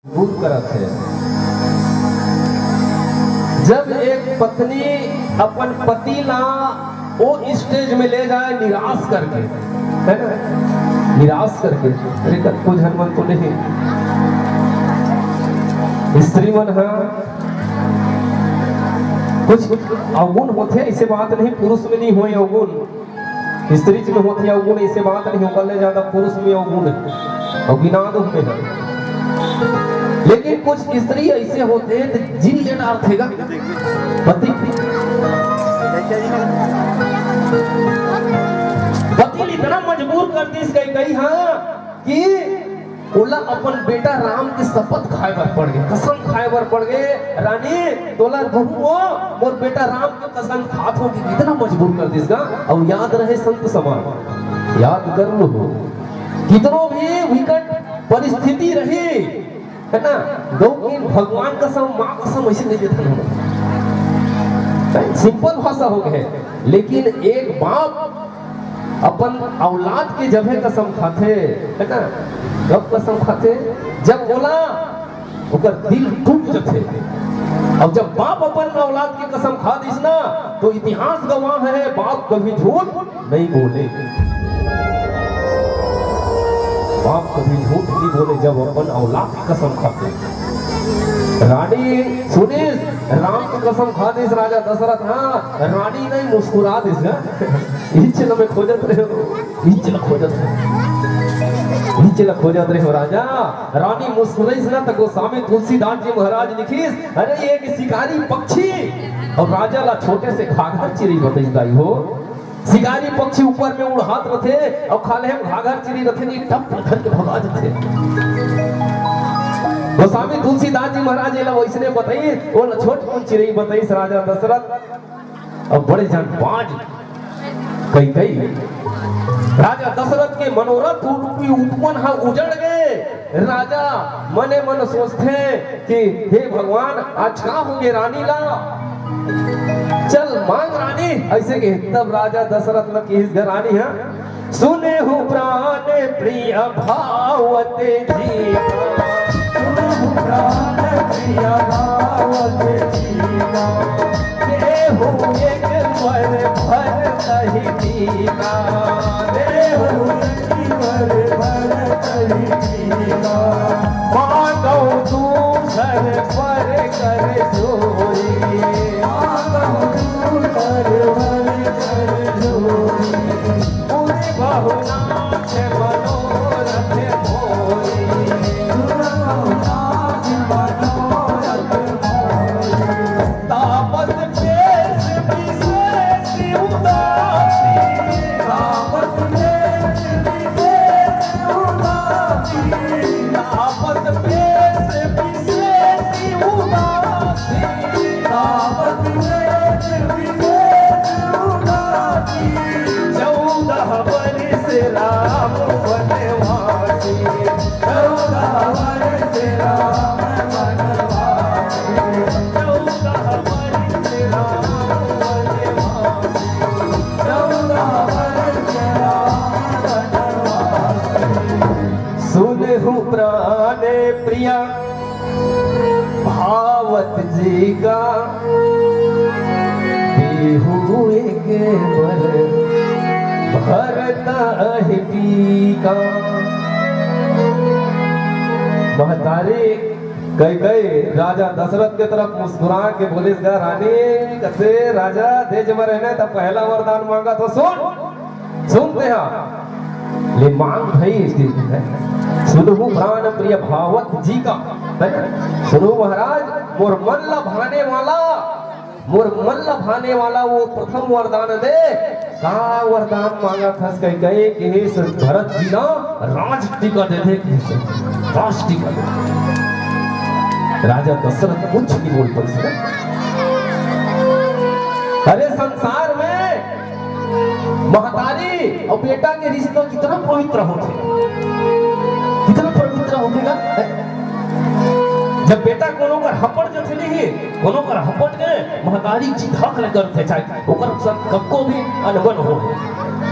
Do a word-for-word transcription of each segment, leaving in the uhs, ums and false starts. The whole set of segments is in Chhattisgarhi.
मजबूर करत हे। जब एक पत्नी अपन पति ला ओ stage में ले जाए निराश करके, है ना, निराश करके, अरे कतको झन मन तो नहीं, स्त्री मन ह कुछ अवगुण होथे, ऐसे बात नहीं पुरुष में नहीं होय अवगुण, स्त्री में होथे अवगुण, ऐसे बात नहीं, ओकर ले ज्यादा पुरुष में अवगुण हे, अउ गिनात हूँ मैं ह। लेकिन कुछ स्त्री ऐसे होथे त जी ले डारथे गा। पति, पति ल इतना मजबूर कर दिस कैकई ह कि ओला अपन बेटा राम के शपथ खाए बर पड़ गे, कसम खाए बर पड़ गे, "रानी, तोला कहूँ वो, मोर बेटा राम के कसम खात हो।" कि कितना मजबूर कर दिस गा। अउ याद रहे संत समाज, याद कर लो हो, कितनो भी विकट परिस्थिति रही, है ना, लेकिन भगवान कसम, माँ कसम ऐसे नहीं देता ना। Simple भाषा हो गए, लेकिन एक बाप अपन औलाद के जभे कसम खाथे, है ना? कब कसम खाथे? जब ओला, ओकर दिल टूट जथे। अउ जब बाप अपन औलाद के कसम खा दिस ना, तो इतिहास गवाह है, बाप कभी झूठ नहीं बोले। बाप कभी झूठ नहीं बोले जब अपन औलाद के कसम खाथे। रानी सुनिस, राम के कसम खा दिस राजा दशरथ, हाँ, रानी नहीं, मुस्कुरा दिस, हाँ। इच ल मैं खोजत रहे हो, इच ल खोजत रहे हो, इच ल खोजत रहे हो राजा। रानी मुस्कुराइस ना त गोस्वामी तुलसीदास जी महाराज लिखिस, "अरे एक शिकारी पक्षी अउ राजा ला छोटे से घाघर चिरई बतइस दाई हो।" शिकारी पक्षी ऊपर में उड़ात रथे अउ खाल्हे में घाघर चिरई रथे, नी टप धर के भगा जथे। गोस्वामी तुलसीदास जी महाराज एला वैसने बतइस, ओला छोटकुन चिरई बतइस राजा दशरथ। अब बड़े जांबाज कैकई, राजा दशरथ के मनोरथ रूपी उपवन ह उजड़ गे। राजा मने मन सोचथे कि हे भगवान, आज का होगे रानी ला? चल मांग रानी, ऐसे के तब राजा दशरथ ल किहिस ग रानी ह, "सुनेहु प्राण प्रिय भावत जी, सुनेहु प्राण प्रिय भावत जी।" देहु एक वर भर तहि दीना, देहु एक वर भर तहि दीना। मांगौ दूसर वर कर जोरी, मांगौ दूसर वर कर जोरी। पूरे बहुनाथ मनोरथ मोरी, पूरे बहुनाथ मनोरथ मोरी। तापस क्लेश विशेष उदासी, तापस क्लेश विशेष उदासी, तापस क्लेश विशेष उदासी, तापस क्लेश विशेष उदासी। चौदह वर्ष राम वनवासी, चौदह वर्ष राम वनवासी। सुनहु प्राण प्रिया भावत जी का, देहु एक बर भरत अहि टीका। महतारी कैकई राजा दशरथ के तरफ मुस्कुरा के बोलिस गा, "रानी, कसे राजा दे जब रहने त पहला वरदान मांगा तो सुन, सुन तेहा, ले मांग भई इसकी, सुनहु प्राण प्रिय भावत जी का, है ना? सुनो महाराज, मोर मन ला भाने वाला, मोर मन ला भाने वाला वो प्रथम वरदान दे।" "का वरदान मांगत हस?" कैकई किहिस, "भरत जी ला राज टीका दे दे," किहिस, "राज टीका दे दे।" राजा दशरथ कुछ नहीं बोल पाए। अरे संसार में महतारी अउ बेटा के रिश्ता कितना पवित्र होथे, कितना पवित्र होथे गा। जब बेटा कोनो कर हपड़ जथे नहीं, कोनो कर हपड़ के महतारी जी धक ले करथे, चाहे ओकर संग कतको भी अनबन हो,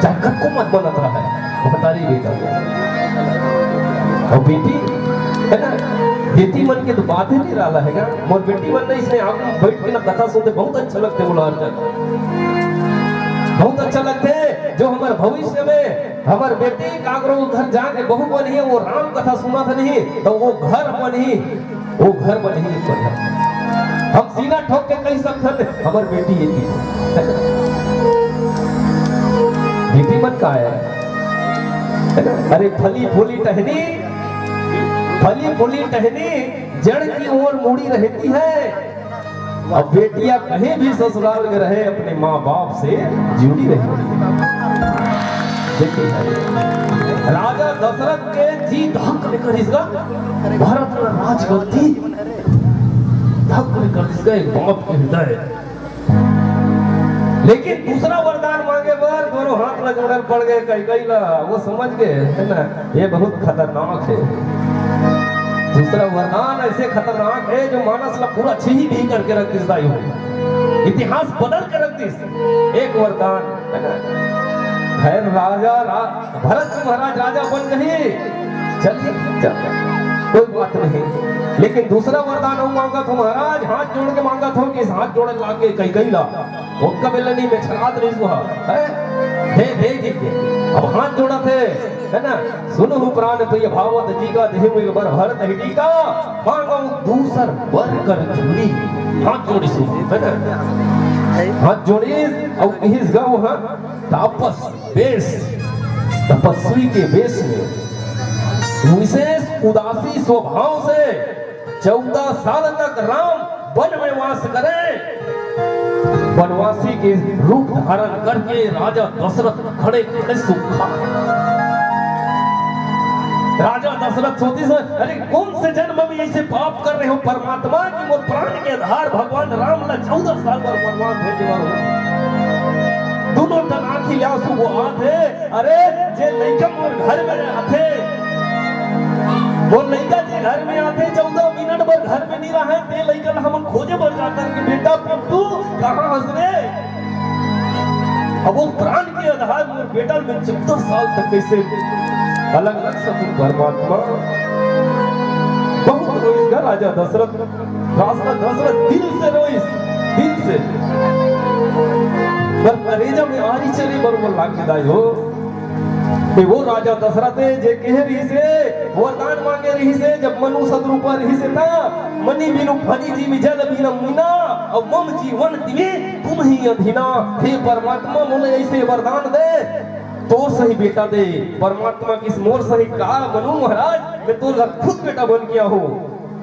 चाहे कतको मत बनत रहे, महतारी बेटा अउ बेटी, है ना, बेटी मन के तो बात ही निराला हे गा। मोर बेटी मन ने इसने आगू में बैठ के ना कथा सुनथे, बहुत अच्छा लगथे मोला हर जगह। बहुत अच्छा लगथे जो हमर भविष्य में हमर बेटी काकरो घर जाके बहू बनही, वो राम कथा सुनत रही, त वो घर बनही, वो घर बनही, बनही। हम सीना ठोक के कहि सकथन, हमर बेटी ये थी। बेटी मन का हे? अरे फली फूली टहनी, फली फूली टहनी, जड़ की ओर मुड़ी रहती है। अब बेटियां कहीं भी ससुराल में रहे, अपने माँ बाप से जुड़ी रहती है। देखिए, राजा दशरथ के जी धक ले करिस गा, भरत ला राजगद्दी धक ले करिस गा, एक बाप के हृदय। लेकिन दूसरा वरदान मांगे बर दोनों हाथ ला जोड़े ल पड़ गे कैकेयी ला। वो समझ गे, हे ना, ये बहुत खतरनाक हे। दूसरा वरदान ऐसे खतरनाक हे जो मानस ला पूरा छिही भी करके रख दिस दाई हो, इतिहास बदल के रख दिस। एक वरदान, हे ना, खैर राजा रा-, भरत जी महाराज राजा बन गए, चल, चल, कोई बात नहीं। लेकिन दूसरा वरदान हम मांगत हो महाराज, हाथ जोड़ के मांगत हो कि इस हाथ जोड़े लागे कैकेयी ला। ओतका बेला नहीं में छलात रहिस वो, हे? दे, दे जी के। अब हाथ जोड़त हे, हे ना? सुनहु प्रान प्रिय भावत जी का, देहु एक बर भरत ही टीका, मांगो दूसर बर कर झूली। हाथ जोड़िस वो, हे ना? हाथ जोड़िस, अउ कहिस गा वो, हाँ, तापस वेश, तपस्वी के वेश में विशेष उदासी स्वभाव से चौदह साल तक राम वन में वास करे। वनवासी के रूप धारण करके राजा दशरथ खड़े खड़े सूखा। राजा दशरथ सोचिस, अरे कौन से जन्म में ऐसे पाप कर रहे हो परमात्मा, कि मोर प्राण के आधार भगवान राम ला चौदह साल बर वनवास भेजे बर हो। दोनों ठन आँखी ले आंसू वो आत हे। अरे, जे लइका मोर घर में आथे, मोर लइका जे घर में आथे, चौदह मिनट बर घर में नहीं रहे, ते लइका ला हमन खोजे बर जाथन कि बेटा पिंटू कहाँ हस रे? अब वो प्राण के आधार मोर बेटा में चौदह साल तक कैसे अलग रख सकूं परमात्मा? बहुत रोइस गा राजा दशरथ। राजा दशरथ दिल से रोइस, दिल से। पर करेजा में आरी चले बर वो लाके दाई हो। ए वो राजा दशरथ हे जे कहे रहिस हे, वरदान मांगे रहिस हे, जब मनु सतरूपा रहिस हे ता, मनि बिनु फनि जीवि जल बिनु मीना, अउ मम जीवन दिवे तुम्हि अधीना। हे परमात्मा, मोला ऐसे वरदान दे, तोर सही बेटा दे। परमात्मा कहिस मोर सही का मनु महाराज, मैं तोर घर खुद बेटा बन के आहूं।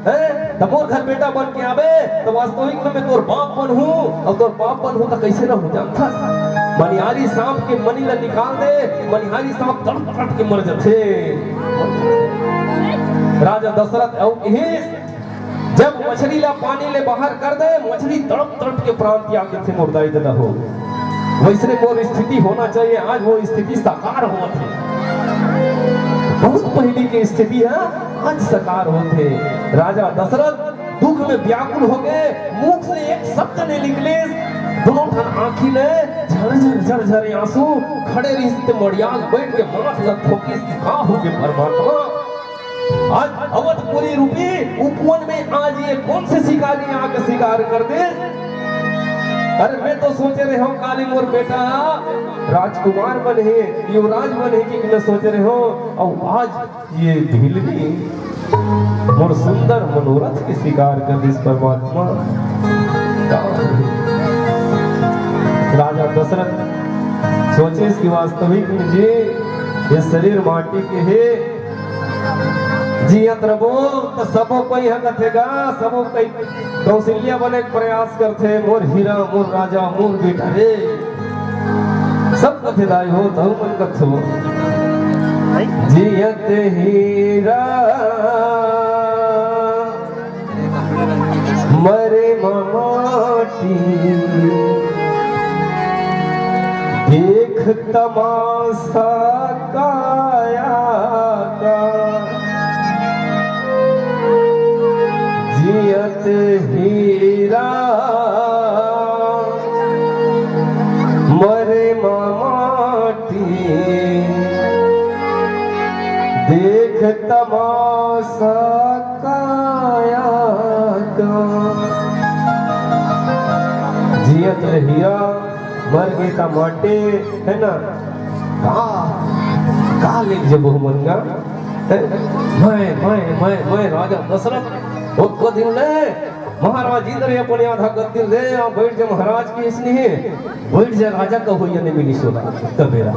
हैं? त मोर घर बेटा बन के आबे, त वास्तविक में मैं तोर बाप बनहूं, अउ तोर बाप बनहूं त कैसे रहूं जानथस? मनिहारी सांप के मनी ला निकाल दे, मनिहारी सांप तड़प तड़प के मर जाथे। राजा दशरथ अउ कहिस, जब मछली ला पानी ले बाहर कर दे, मछली तड़प तड़प के प्राण त्याग देथे, मोर दाई ददा हो। वैसने मोर स्थिति होना चाहिए, आज वो स्थिति साकार होवत हे। बहुत पहली के स्थिति हे, आज साकार होत हे। राजा दशरथ दुख में व्याकुल हो गए, मुख से एक शब्द नहीं निकले, दोनों ठन आंखी ले झरझर झरझर आंसू, खड़े रहिस ते मड़ियाल बैठ के माथ ला ठोकिस, का हो गे परमात्मा? आज अवधपुरी रूपी उपवन में आज ये कौन से शिकारी आके शिकार कर दे? अरे मैं तो सोचे रहे हूँ काली मोर बेटा राजकुमार बने हे, युवराज बने हे कि मैं सोचे रहे हूँ, अउ आज ये भिलनी मोर सुंदर मनोरथ के शिकार कर दिस परमात्मा। राजा दशरथ सोचिस कि वास्तविक में जी ये शरीर माटी के हे, जियत रबो त सबो कोई ह कथे गा, सबो कोई कौशल्या बने के प्रयास करथे, मोर हीरा, मोर राजा, मोर बेटा रे। सब कथे दाई हो, तहु मन कथो। जियत हीरा मरे माटी, देख तमाशा काया का। जियत हीरा मरे माटी, देख तमाशा का। जियत ले हीरा, मर गे त माटी, है ना? का, का लेके जबो हमन गा? हैं? मैं, मैं, मैं, मैं राजा दशरथ, ओतको दिन ले महाराज इंद्र अपन आधा कर दिन ले, यहाँ बैठ जा महाराज की इसनी है। बैठ जा राजा का होइया नहीं मिली सोला, कबेरा।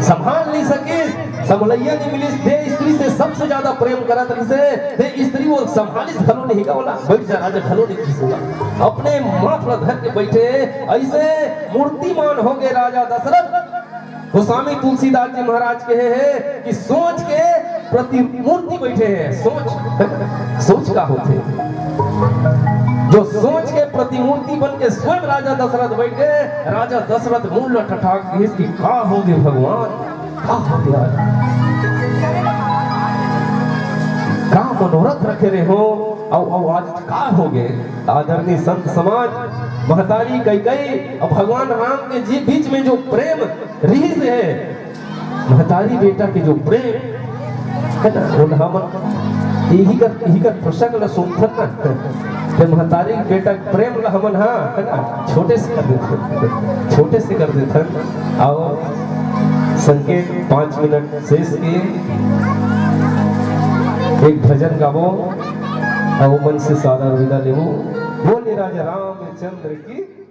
संभाल नहीं सके, संभलैया नहीं मिली, दे स्त्री से सबसे ज्यादा प्रेम करत रहिसे, दे स्त्री वो संभालिस घलो नहीं का बोला, बैठ जा राजा घलो नहीं किसोला। अपने माथ ला धर के बैठे, ऐसे मूर्तिमान हो गए राजा दशरथ। गोस्वामी तुलसीदास जी महाराज कहे हैं कि सोच के प्रतिमूर्ति बैठे हैं। सोच, सोच का होथे? जो सोच के प्रतिमूर्ति बन के स्वयं राजा दशरथ बैठ गए, राजा दशरथ मूड़ ल ठठाक कहिस कि का हो गे भगवान, का हो गे आज? का मनोरथ रखे रहे हो, अउ, अउ आज का हो गे? आदरणीय संत समाज, महतारी कैकई और भगवान राम के जी बीच में जो प्रेम रिहिस हे, महतारी बेटा के जो प्रेम है ना, वो हमन यही कर, यही कर प्रसंग ल सुनथन ना, ते महतारी बेटा के प्रेम ल हमन, हाँ, है ना, छोटे से कर देथन, छोटे से कर देथन। अउ संकेत पाँच मिनट शेष के एक भजन गाबो, अउ मन से सादर विदा लेबो। बोले राजा रामचंद्र की।